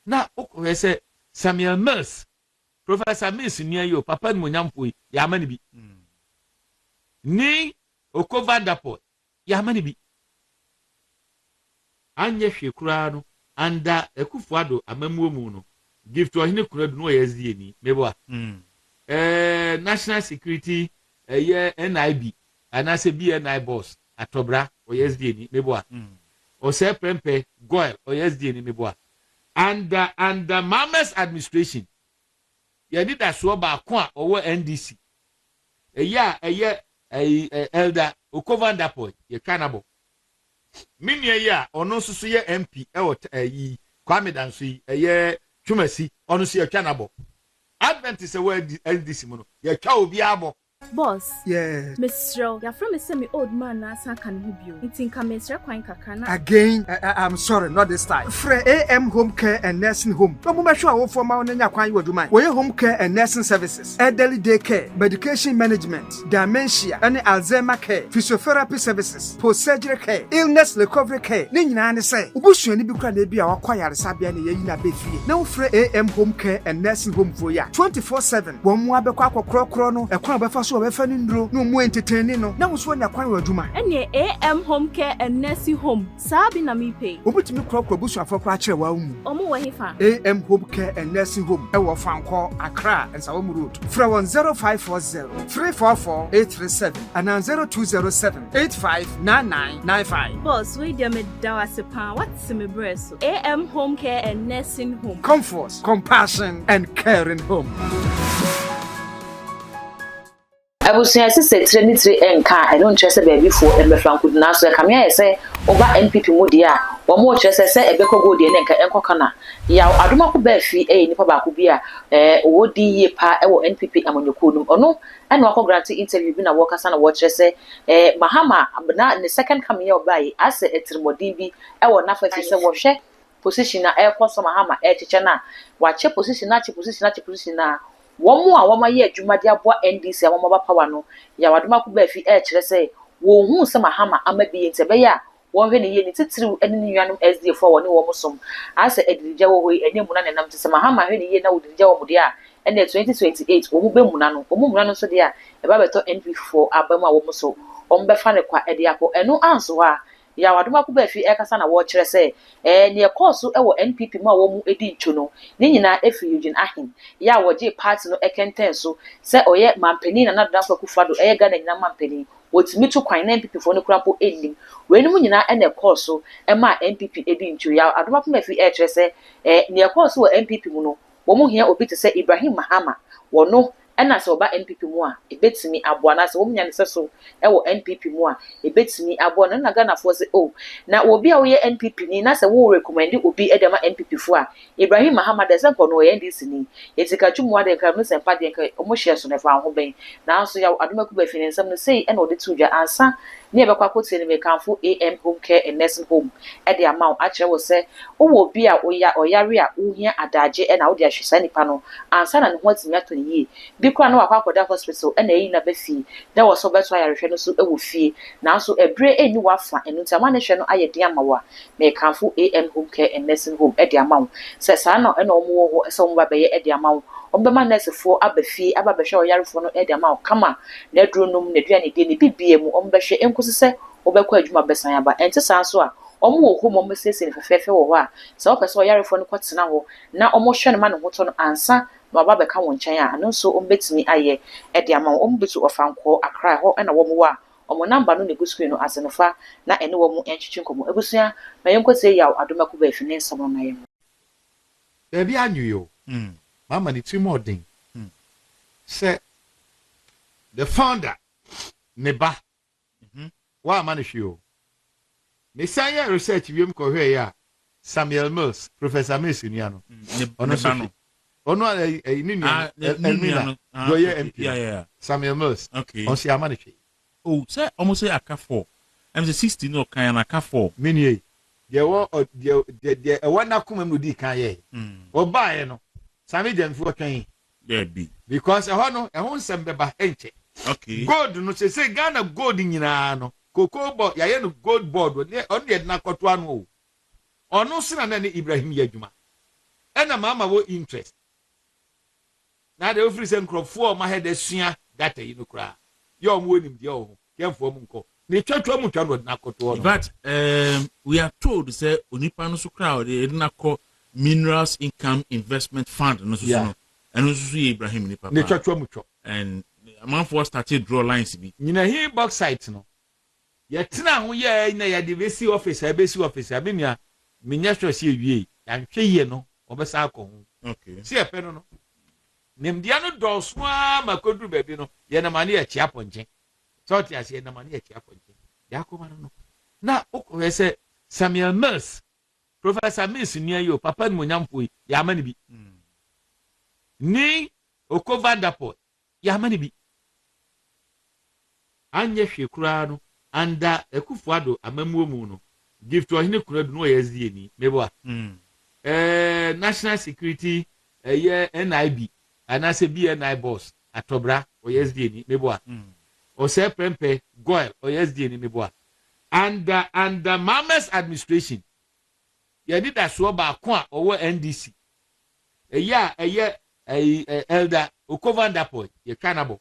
Na wokɔhwɛ sɛ Samuel Mills, Professor Mills nua yi o, papa nimonyamfoɔ yi, yɛama no bi. Ni Oko Vanderpoel, yɛama no bi. Anyɛ hwee koraa no, under Akufo-Addo amammuo mu no, Gift Ɔhene Konadu no ɔyɛ SDA ni, meboa. National Security ɛyɛ NIB anaasɛ BNI boss Atɔbra ɔyɛ SDA ni, meboa. Ɔsɛe Prempeh Goil ɔyɛ SDA ni, meboa. Under Mahama's administration, yɛn anidasoɔ baako a ɔwɔ NDC ɛyɛ a ɛyɛ ɛyi Elder Oko Vanderpoel, yɛtwa n'abɔ. Me nua yi a ɔno nso so yɛ MP ɛwɔ ɛyi Kwame Danso yi, ɛyɛ Twumasi, ɔno nso yɛtwa n'abɔ. Adventist ɛwɔ NDC mu no, yɛtwa obi abɔ. Boss. Yes. Mesrɛ wo, yɛafrɛ me sɛ me old man na asan aka ne ho bio, nti nka mesrɛ kwan kakra na. Again, I'm sorry, not this time. Frɛ AM Home Care and Nursing Home na wɔmmɛhwɛ awofoɔ ma wo no nya kwan yɛ w'adwuma. Wɔyɛ home care and nursing services, elderly day care, medication management, dementia ne Alzheimer care, physiotherapy services, post-surgery care, illness recovery care. Ne nyinaa ne sɛ, wobusuani bi kora na ebi a wakɔ ayaresabea na yɛyi no aba fie na wofrɛ AM Home Care and Nursing Home foɔ yi a, 24/7 wɔn mu abɛkɔ akɔkorɔkorɔ no, ɛkwan a wɔbɛfa so a wɔbɛfa no nnuro na wɔn entertain no na wo nso anya kwan wɔ adwuma. Ɛneɛ AM Home Care and Nursing Home saa bi na mepɛ. Wɔbɛtumi korɔkorɔ abusuafoɔ koraa kyerɛ wɔn mu. Ɔmo wɔ hefa? AM Home Care and Nursing Home ɛwɔ Fankɔ, Accra, Nsawam Road. Frɛ wɔn 0540 344 837 anaa 0207 859995. Boss, wei deɛ meda wo ase paa, woate me berɛ so. AM Home Care and Nursing Home. Comfort, compassion and caring home. Abusua, ɛsɛ sɛ tire ne tire nka a, ɛno nkyerɛ sɛ baabifoɔ mmɛfra nkodu, nanso ɛkame ayɛ sɛ woba NPP mu deɛ a, wɔn kyerɛ sɛ ɛbɛkɔ go deɛ ne nka ɛnkɔka. Na Yaw Adomako Baafi yɛ nipa baako bi a ɔwɔ din yie paa ɛwɔ NPP amanyɔkuo no mu. Ɔno ɛna wakɔ grant interview bi na wɔkasa na wɔkyerɛ sɛ Mahama na ne second coming yɛ ɔbaa yi asɛ atirimɔden bi ɛwɔ n'afa fi sɛ wɔhwɛ position a ɛrekɔ so, Mahama ɛrekyekyɛ no a wakyɛ position, akyɛ position, akyɛ position na wɔn a wɔayɛ adwuma de aboa NDC a wɔn aba power no. Yaw Adomako Baafi ɛrekyerɛ sɛ wɔn hu sɛ Mahama ama bi yɛ, nti ɛbɛyɛ a wɔnhwɛ ne yie, ne titiriw ne ne nuanom SDA foɔ a wɔne wɔn som asɛ adidigya wɔ hɔ yi, ɛnyɛ muna nenam, nti sɛ Mahama hwɛ ne yie na wɔdidigya wɔn deɛ a, ɛnna 2028 wɔn bɛmuna no, wɔn muna no nso deɛ a ɛba bɛtɔ NPP foɔ aba mu a wɔn so wɔn bɛfa ne kwa de akɔ. Ɛno anso hɔ a, Yaw Adomako Baafi ɛkasa na wɔrekyerɛ sɛ nea ɛkɔɔ so wɔ NPP mu a wɔn di ntwo no ne nyinaa efiri Eugene Arhin yɛ a wɔgye party no kɛntɛn so sɛ ɔyɛ mampanin. Nana Addo Dankwa Akufo-Addo ɛyɛ Ghana nyinaa mampanin, wɔtumi to kwan na NPP foɔ no kura mpo nnim. Weinom nyinaa ɛna ɛkɔɔ so ɛmaa NPP di ntwo. Yaw Adomako Baafi ɛrekyerɛ sɛ nea ɛkɔɔ so wɔ NPP mu no, wɔn hia obi te sɛ Ibrahim Mahama wɔno, ɛna sɛ ɔba NPP mu a ebetumi aboa, anaasɛ wɔn nya ne sɛ so ɛwɔ NPP mu a ebetumi aboa no. Na Ghanafoɔ sɛ, oh, na obi a wɔyɛ NPP ni na sɛ wɔwɔ recommend obi ɛde ama NPP foɔ a, Ibrahim Mahama deɛ, sɛ nkɔ no ɔyɛ NDC ni, eti ka twum adeɛ nka no sɛ mpa deɛ nka wɔn hyɛ so na ɛfa ho bɛn. Nanso Yaw Adomako Baafi ne nsɛm no sei ɛna ɔde to dwa. Ansa ne yɛbɛkɔ akɔtie no, mekanfo AM Home Care and Nursing Home ɛde ama wo akyerɛ wo sɛ wowɔ obi a ɔya ɔyare a wohia adagye ɛna wode ahwɛ saa nipa no ansa na ne ho atumi atɔ ne yie bi koraa na wakɔ akɔda hospital ɛna ɛyi na bɛ fie na wɔ sɛ ɔbɛto ayarehwɛ no so ɛwɔ fie, nanso ɛberɛ ɛnni w'afa, ɛno nti ama ne hwɛ no ayɛ den ama wo a, mekanfo AM Home Care and Nursing Home ɛde ama wo sɛ saa na ɛna wɔn wɔ hɔ sɛ wɔn ba bɛyɛ ɛde ama wo. Wɔn bɛma nɛɛsefoɔ aba fie aba bɛhwɛ ɔyarefoɔ no ɛde ama wo kama, n'aduro nom, n'aduane die, ne bibia mu wɔn bɛhwɛ nkosi sɛ wɔbɛkɔ adwuma bɛsan aba. Ɛnte saa nso a, wɔn wɔ home, wɔn bɛsiesie no fɛfɛɛfɛ wɔ hɔ a sɛ wɔpɛ sɛ ɔyarefoɔ no kɔtena hɔ na wɔn hwɛ no ma ne ho tɔ no ansa na waba abɛka wɔn nkyɛn a, ɛno nso wɔn bɛtumi ayɛ ɛde ama wɔn. Wɔn bɛtu Ɔfankɔɔ, Accra hɔ ɛna wɔn wɔ a wɔn number no na egu screen no ase no fa na ɛne wɔn ntwitwi nkɔmɔ. Abusua, ma yɛn nkɔtie Yaw Adomako Baafi ne nsɛm no na yɛn. Baabi anwee o, mama ne tirim ɔden sɛ the founder ne ba waama no hwee o. Mesan yɛ research wiem kɔhwɛ yɛ a, Samuel Mills, Professor Mills nua no, ɔno nso hwee. Ɔno a ɛyi ne nua no, Elmina deɛ ɔyɛ MP, Samuel Mills, ɔnso yɛ ama no hwee. O, sɛ ɔmo sɛ aka four, ɛm sɛ 60 no ɔkan na aka four. Me nua yi deɛ ɛwɔ deɛ deɛ deɛ ɛwɔ n'akoma mu na odi kan yɛ ɔbaayɛ no, Sammy Gyamfi ɔtwɛn. Dɛbi. Because ɛhɔ no ɛho nsɛm bɛba ɛnkyɛ. Gold no sese Ghana gold nyinaa no, Cocoa Board yɛayɛ no Gold Board ne ɔno deɛ ɛde n'akɔto ano o. Ɔno nso na ne Ibrahim yɛ adwuma. Ɛna Mahama wɔ interest. Na de ofiri sɛ nkurɔfoɔ a ɔmo ahɛ dɛ sua data yi no koraa yɛ ɔmo wɔ nimdeɛ wɔ ho, yɛmfoɔ mu nkɔ ne twatwa mu twa no, ɔde n'akɔtoɔ In no. fact, we are told sɛ onipa no so kora a ɔde n'akɔ Minerals Income Investment Fund no so so no, ɛno nso so yɛ Ibrahim nipa Ne paa. twatwa mu twɔ. And amanfoɔ started draw lines bi. Nyinahin bauxite no, yɛtena ho yɛ na yɛde bɛsi office a ɛbɛsi office a, me nua, menyɛ sure sɛ yɛwie. Yɛanhwɛ yie no, wɔbɛsa akɔ ho. Si yɛpɛ no, nimdeɛ no dɔɔso ara ma koduru baabi no, yɛnam ani yɛkyea pɔnkye sɛ ɔte ase, yɛnam ani yɛkyea pɔnkye yɛakɔma no na wokɔhwɛ sɛ Samuel Mills, Professor Mills nua yi o, papa nimonyamfoɔ yi, yɛama no bi. Ni Oko Vanderpoel, yɛama no bi. Anyɛ hwee koraa no, anda Akufo Addo amammuo mu no, Gift Ɔhene Kunadu no, ɔyɛ SDA ni meboa. National Security, ɛyɛ NIB anaasɛ BNI boss Atɔbra, ɔyɛ SDA ni meboa. Ɔsɛ Prɛmpɛ Goil, ɔyɛ SDA ni meboa. Under Mahama's administration, yɛne dasoɔ baako a ɔwɔ NDC, ɛyɛ a ɛyɛ ɛyi ɛ Elder Oko Vanderpoel, yɛtwa n'abɔ.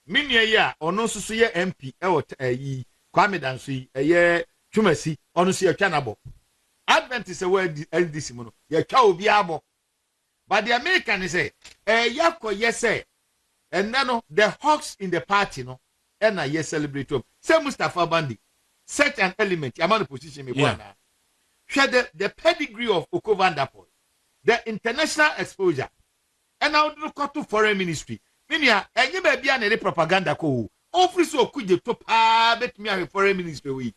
Me nua yi a ɔno nso so yɛ MP ɛwɔ ɛyi Kwame Danso yi, ɛyɛ Twumasi, ɔno nso yɛtwa n'abɔ. Adventist ɛwɔ NDC mu no, yɛtwa obi abɔ. But deɛ meka ne sɛ ɛyɛ akɔyɛ sɛ ɛnɛ no, the hawks in the party no, ɛna yɛ celebrate wɔm sɛ Mustapha Bandi, such an element, yamma no position mi bɔ. Anaa hwɛ the pedigree of Oko Vanderpoel, the international exposure, ɛna wɔde no kɔto foreign ministry. Me nua, ɛnyɛ baabi a na yɛde propaganda kɔ o. Ofiri sɛ ɔkugye to paa bɛtumi ahwɛ foreign ministry wɔ yi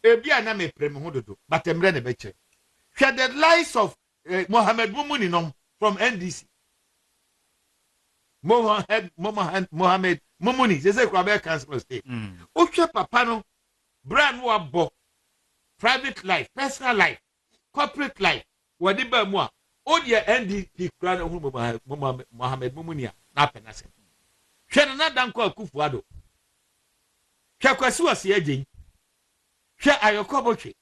ebi a na mepere me ho dodo, but mmerɛ na ɛbɛkyerɛ. Hwɛ the likes of Mohammed Mumuni nom from NDC. Mohammed Mumuni sese kura bɛyɛ council of state. Wohwɛ papa no bra no, wabɔ private life, personal life, corporate life, wɔde ba mu a, o deɛ NDP kura no ohun Mohammed Mumuni a n'apɛ n'asɛm. Hwɛ Nana Dankwa Akufo Addo, hwɛ Kwasi Wɔsi agye yi, hwɛ Ayɔkɔ Botwe.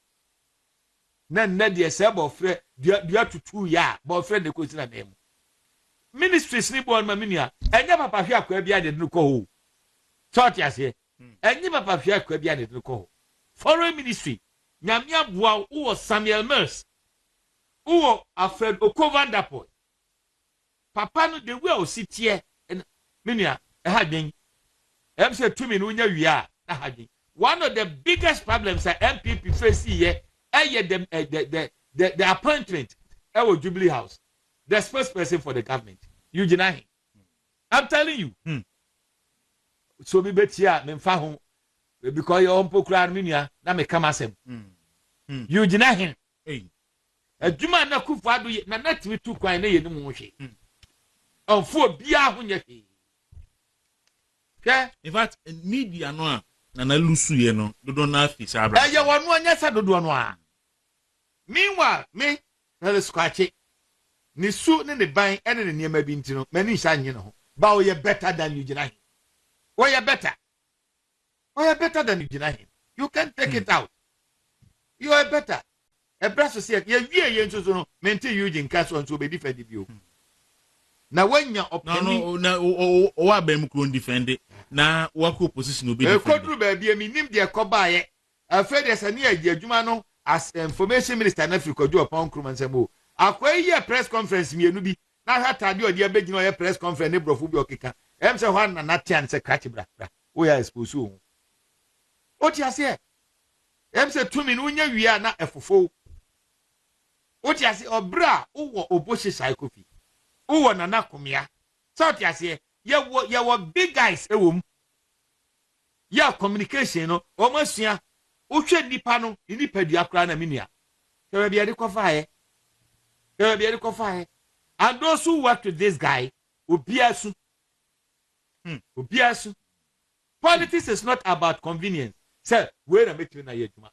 Na nnɛ deɛ, sɛ bɔfrɛ dua dua tutu yɛ a, bɔfrɛ ne kosi na nan mu ministries ni bɔɔl ma. Mi nua, ɛnyɛ papa hwɛ akɔa bi a de no kɔ hɔ o. Sɛ ɔte aseɛ, ɛnyɛ papa hwɛ akɔa bi a de no kɔ hɔ foreign ministry. Nyame aboa wo, wowɔ Samuel Mills, wowɔ Alfred Oko Vanderpoel. Papa no, the way a osi teɛ ɛna me nua, ɛha dwen. Ɛm sɛ tumi no wonya wie a, na ha dwen. One of the biggest problems a NPP face yɛ ɛyɛ the appointment ɛwɔ Jubilee House, the spokesperson for the government, Eugene Ahin. I'm telling you. So obi bɛ tie a, memfa ho, because yɛ ɔmpo koraa no, me nua, na meka ma asɛm. Eugene Ahin. Hey. Adwuma a na Akufo Addo yɛ na na tumi tu kwan na yɛ ne mu hwee. Ɔnfo obiara ho nyɛ hwee. Hwɛ. In fact, media no a Nana lose yɛ no, dodoɔ no afi saa abira. Ɛyɛ wɔn no, ɔnyɛ sɛ dodoɔ no a. Meanwhile, me Felix Kwakye ne su ne ne ban ɛne ne nneɛma bi nti no, m'ani nhyɛ nye ne ho ba. Ɔyɛ better than Eugene Ahin. Ɔyɛ better, ɔyɛ better than Eugene Ahin. You can take it out, you are better. Ɛbrɛ so sɛ yɛwie yɛn nso so no, mente Eugene ka so nso obedi fɛ di bio na wanya Na ɔpanin. No na ɔwɔ abɛn mu kuro ndefend na wakɔ opposition obi defend. Ekoduru baabi emi nim deɛ kɔbaayɛ. Afei deɛ, sɛ ne yɛ adwuma no as information minister na firi Kwadwo Ɔpɔn Nkrumah nsɛm o. Akwa yi yɛ press conference mmienu bi na ahwɛ ataade a ɔde abɛgyina ɔyɛ press conference ne borɔfo bi ɔkeka. Ɛm sɛ hɔ a nana tea no sɛ krakye bra bra, woyɛ expose wo ho. Wote aseɛ? Ɛm sɛ tumi no wonya wie a, na ɛfofo. Wote aseɛ? Ɔbrɛ a wowɔ Obohye Sae Kofi, wowɔ Nana Komea, sɛ wote aseɛ, yɛwɔ big guys ɛwɔ mu yɛ communication no, wɔn asua. Wohwɛ nipa no ne nipadua koraa na me nua, hwɛ baabi yɛde kɔfaeɛ, hwɛ baabi yɛde kɔfaeɛ. And those who work with this guy, obiara su. Obiara su. Politics is not about convenience sɛ wei na mɛtumi na yɛ adwuma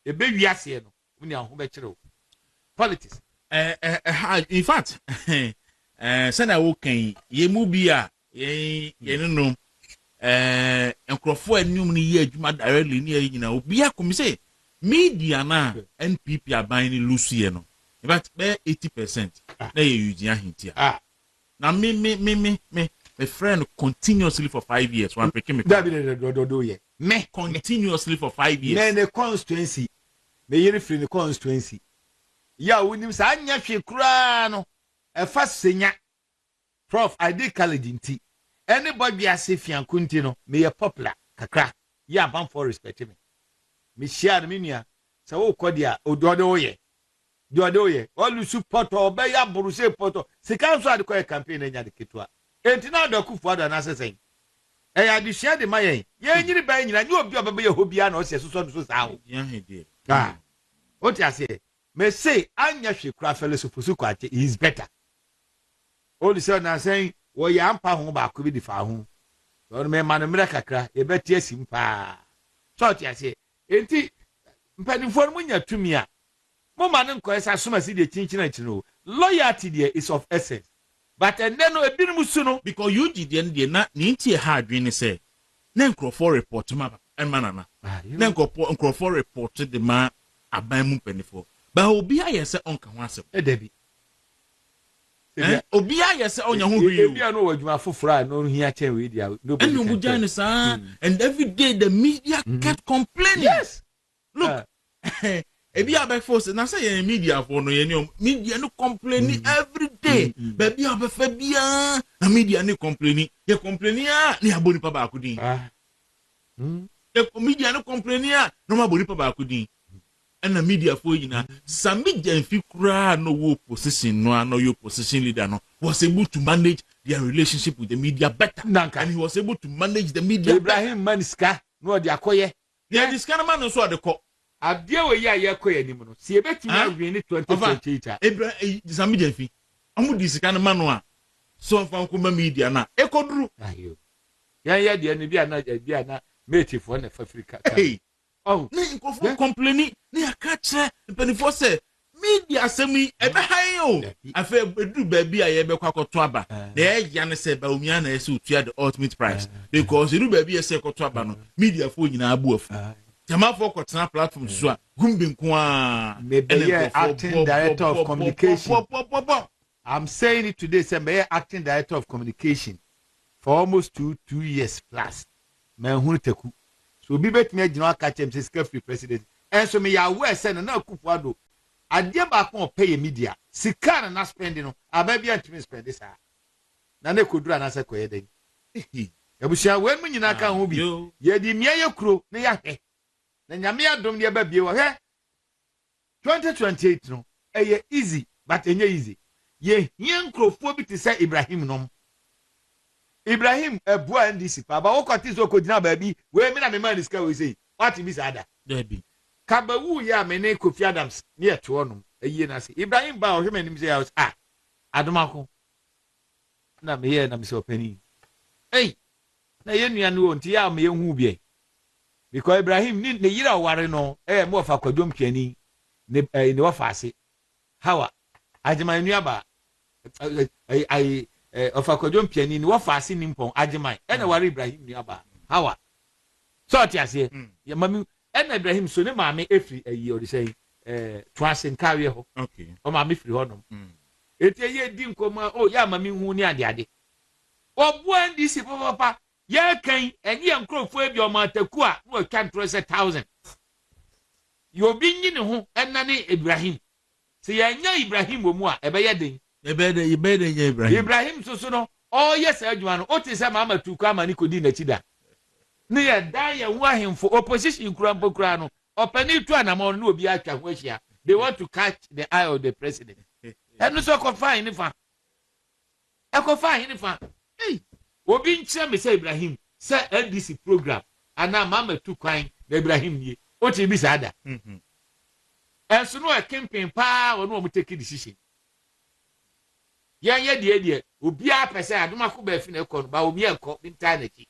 ebe wi aseɛ no, wo nea ho bɛkyerɛ o politics. Ɛ ɛ ɛ in fact, sɛnea woka yi, yɛn mu bi a yɛn yɛn no nkurɔfoɔ a ɛnum no yɛ adwuma directly ne yɛ nyinaa, obi akɔmi sɛ media na NPP aban ne lose yɛ no. In fact, bɛyɛ 80% na yɛ Eugene Ahintia. Ah. Na me frɛ no continuously for 5 years, wan pick me. Dabi de dɔdɔdɔ yɛ me. Continuously for 5 years. Me ne constituency, me yere firi ne constituency yɛ a wonim saa nyɛ hwee koraa no, ɛfa senya Prof Ide College nti ɛne bɔdwe ase fianko nti no, meyɛ popular kakra yɛ abanfoɔ respect me. Mehyia no, me nua, sɛ wokɔ deɛ a ɔde woyɛ deɛ ɔde woyɛ ɔlusu pɔtɔ, ɔbɛyɛ aboro sɛ pɔtɔ sika nso ade kɔyɛ campaign anya de ketewa. Enti na ɔdɔ Akufo Ado anaasɛ sɛn? Ɛyɛ adesua de ma yɛn yɛn nyini ban nyina nye obi a ɔbɛbɛyɛ hɔ biara na ɔsɛ sosɔ no so saa o. Eugene Ahintia. Ah, wote aseɛ? Mese anyɛ hwee koraa, Felix Ofosu Kwakye, he is better. Ɔde sɛ nansɛn wɔyɛ ampa ho baako bi de fa ho, ɔno mɛma no mmerɛ kakra, yɛbɛte asim paa sɛ ɔte aseɛ. Enti mpanimfoɔ no munya tumi a, moma no nkɔɛ sɛ asom asi deɛ kyinkyini akyi no. Loyalty deɛ is of essence, but ɛnɛ no ebinom su no. Because UG deɛ no deɛ, na ne nti ɛha adwene ne sɛ na nkurɔfoɔ report ma ɛma Nana, na nkurɔfoɔ report de ma aban mu mpanimfoɔ, ba obi ayɛ sɛ ɔnka ho asɛm. Ɛdabi. Obi ayɛ sɛ ɔnya ho hwee o. Ebi a no wɔ adwuma foforɔ a no hia kyɛn wei deɛ, nobody ɛna can ɔmo gya tell. Ne saa, and every day the media kept complaining. Look, ebi abɛfo sɛ na sɛ yɛn media fo no, yɛn ni ɔmo media no complaining every day. Baabi a ɔbɛfɛ biara na media no complaining. Yɛ complaining a, ne yɛabɔ nipa baako din. Yɛ media no complaining a, na ɔmo abɔ nipa baako din. Ɛna media fo nyinaa, Sammy Gyamfi koraa na ɔwɔ opposition no a, na ɔyɛ opposition leader no, was able to manage their relationship with the media better. Nanka. And he was able to manage the media better. Ibrahim man sika na ɔde akɔyɛ. Yɛ di sika no ma no nso, ɔde kɔ. Adeɛ wɔ yi a yɛkɔ yɛ anim no, si yɛbɛtumi Ah? awie ne 2028 a. Ebra Sammy Gyamfi, ɔmo di sika no ma no a, so ɔmfa nkɔma media no a ɛkɔduru. Ayo, yɛn yɛ deɛ no bi a na bi a na matefoɔ na ɛfa firi ka. Hey. Ɔho. Ne nkurɔfoɔ complaini ne yɛaka kyerɛ mpanimfoɔ sɛ media asɛm yi ɛbɛha yɛn o. Dabi. Afei ɛduru baabi a yɛbɛkɔ akɔto aba Ah. na ɛyɛ ne sɛ Bawumia na ɛsɛ otua the ultimate price, because ɛduru baabi a ɛsɛ ɛkɔto aba no, mediafoɔ nyinaa bu afu. Jamafoɔ kɔtena platform so a, gumbi nko a. Mebɛyɛ acting director of communication. Bɔbɔbɔbɔ. I'm saying it today sɛ mɛyɛ acting director of communication for almost 2 years plus, mɛhunu taku so obi bɛtumi agyina hɔ aka kyerɛ m sɛ sika firi president. Ɛnso meyɛ aware sɛ Nana Akufo Ado, adeɛ baako a ɔpɛ yɛ media. Sika na na spend no aba bi antumi spend saa na ne koduru anaasɛ kɔyɛ dɛn. Abusua, wei mu nyinaa ka ho bi. Yo. Yɛde mmea yɛ kuro na yɛahwɛ na Nyame adom deɛ ɛba bie wɔ hwɛ 2028 no, ɛyɛ easy, but ɛnyɛ easy. Yɛhia nkurɔfoɔ bi te sɛ Ibrahim nom. Ibrahim ɛboa NDC paa ba wokɔte sɛ ɔkɔgyina baabi wei mi na mema ne sika wei sei, wate bi saa da? Dabi. Kabawu yɛ a, me ne Kofi Adams ne yɛtoɔ nom ayie no ase. Ibrahim ba a, ɔhwɛ m'anim sɛ yɛ ah, Adomako na meyɛɛ na mesɛ ɔpanin ei, na yɛ nua no wɔ nti yɛ a meyɛ hu biɛ, because Ibrahim ne ne yere a ɔware no ɛyɛ mo wɔfa Kwadwom Piani ne ɛɛ ne wɔfa ase Hawa Agyeman nua ba ɛɛ ɛɛ ɛɛ ɔfa Kwadwom Piani ne wɔfa ase Nimpɔn Agyeman ɛna ware Ibrahim nua ba Hawa sɛ ɔte aseɛ. Yɛ mami ɛna Ibrahim so ne maame efiri ɛyi ɔde sɛ toase nkaaweɛ hɔ. Ɔmaame firi hɔ nom. Eti ɛyɛ di nkɔmɔ a o yɛ ama mi hu ne adeade ɔboa NDC papapa. Yɛkan ɛne yɛn nkurɔfoɔ bi ɔmo ataku a na wɔatwa ntorɔ sɛ thousand yɛ obi nyi ne ho ɛnane Ibrahim. Sɛ yɛnya Ibrahim wɔ mu a, ɛbɛyɛ den. Yɛbɛyɛ dɛ, yɛbɛyɛ dɛ nyɛ Ibrahim. Ibrahim soso no ɔreyɛ saa adwuma no, wote sɛ Maama Tuku ama ne kɔdi n'akyi da ne yɛ dan yɛn ho ahemfo opposition kura mpo kura no, ɔpɛni tu anamɔ no na obi atwa ho ahyia. They want to catch the eye of the president. Ɛno nso ɛkɔfa ahene fa, ɛkɔfa ahene fa. Hey, obi nkyerɛ me sɛ Ibrahim sɛ NDC program anaa Maama tu kwan na Ibrahim nie, wote bi saa da? Ɛnso no ɛkempin paa, wɔn a wɔn take decision. Yɛn yɛ deɛ obiara pɛ sɛ Adomako bɛɛfi na ɛkɔ no ba omi ɛnkɔ bi ntaa n'akyi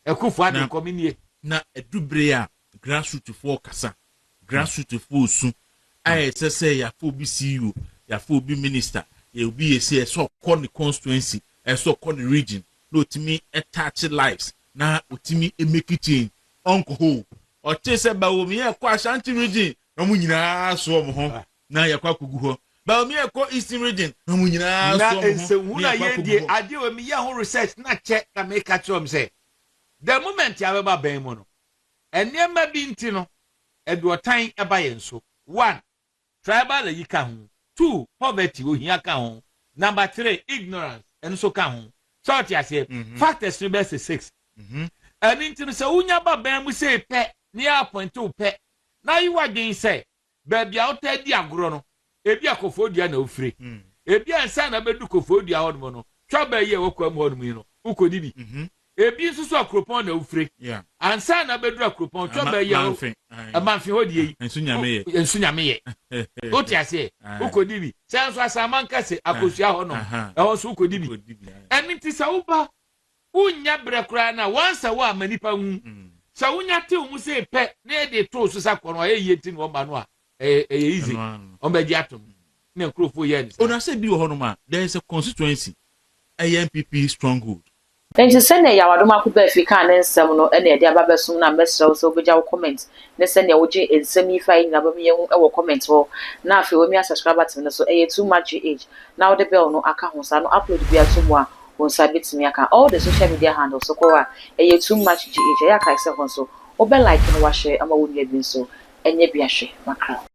ɛkufo ado nkɔ mi nie. Na ɛdubere a grassroot foɔ kasa, grassroot foɔ su a, ɛsɛ sɛ yɛafa obi CEO, yɛafa obi minister, yɛ obi yɛ sɛ ɛsɛ ɔkɔ ne constituency, ɛsɛ ɔkɔ ne region na otumi ɛtouch lives na otumi emake change, ɔnkɔ hɔ o. Ɔte sɛ Bawumia yɛ kɔ Ashanti Region na wɔn nyinaa so wɔn ho na yɛkɔ akɔgu hɔ. Bawumia kɔ Eastern Region na ɔmo nyinaa na so ɔmo ho nsɛmhu ne na yɛkɔ yɛdie akɔgu hɔ. Adeɛ wɔ mi yɛ ho research na kyɛ na meka kyerɛ m sɛ the moment yɛabɛba bɛn mu no, nneɛma bi nti no ɛde ɔtan ɛba yɛn so. One, tribal ayi ka ho. Two, poverty, ohia ka ho. Number three, ignorance ɛno nso ka ho. Sɛ ɔte aseɛ, factors no bɛ sɛ six. Ɛne nti no, sɛ wonya ba bɛn mu sei pɛ ne yɛ appoint wo pɛ na yi wadwen sɛ baabi a wota di agorɔ no, ebi a Koforidua na ofiri, ebi a nsa na bɛdu Koforidua hɔ nom no, twaba yi a ɛwɔ kwam hɔ nom yi no, wokɔdi bi. Ebi nso so, Akuropɔn na ofiri, ansa na bɛdu Akuropɔn, twaba yi a Manfe. Aye. Ɛmanfe hɔ die yi. Nso Nyame yɛ. Nso Nyame yɛ, wote aseɛ, wokɔdi bi. Sɛ nso Asaman kɛse Akosua hɔ nom, ɛhɔ nso wokɔdi bi. Wokɔdi bi, aye. Ɛne nti sɛ woba, wonya berɛ koraa na wansa wo ama nipa hu sɛ wonya te wo mu sɛ pɛ na yɛde too so sa kɔ no, ɔyɛ yie nti na ɔma no a ɛyɛ easy. Ɛno ano. Ɔmbɛgye atom na nkurɔfoɔ yɛ ne saa. Ona sɛ bi wɔ hɔnom a there is a constituency ɛyɛ NPP stronghold. Nti sɛnea Yaw Adomako Baafi kaa ne nsɛm no ɛna ɛde aba bɛsom no a, mɛsrɛ wo sɛ wobɛgya wo comment ne sɛnea wogye nsɛm yi fa yi nyinaa bɛmu yɛhu ɛwɔ comment hɔ. Na afei wɔmi subscribe button no so, ɛyɛ Too Much GH, na wode bell no aka ho saa no, upload bi ato mu a, wo nsa bɛtumi aka. All the social media handles so kɔ a, ɛyɛ Too Much GH. Ɛyɛ akae sɛ hɔ nso wobɛ like no, wahyɛ ama wo nua bi nso ɛnyɛ bi ahwɛ makra.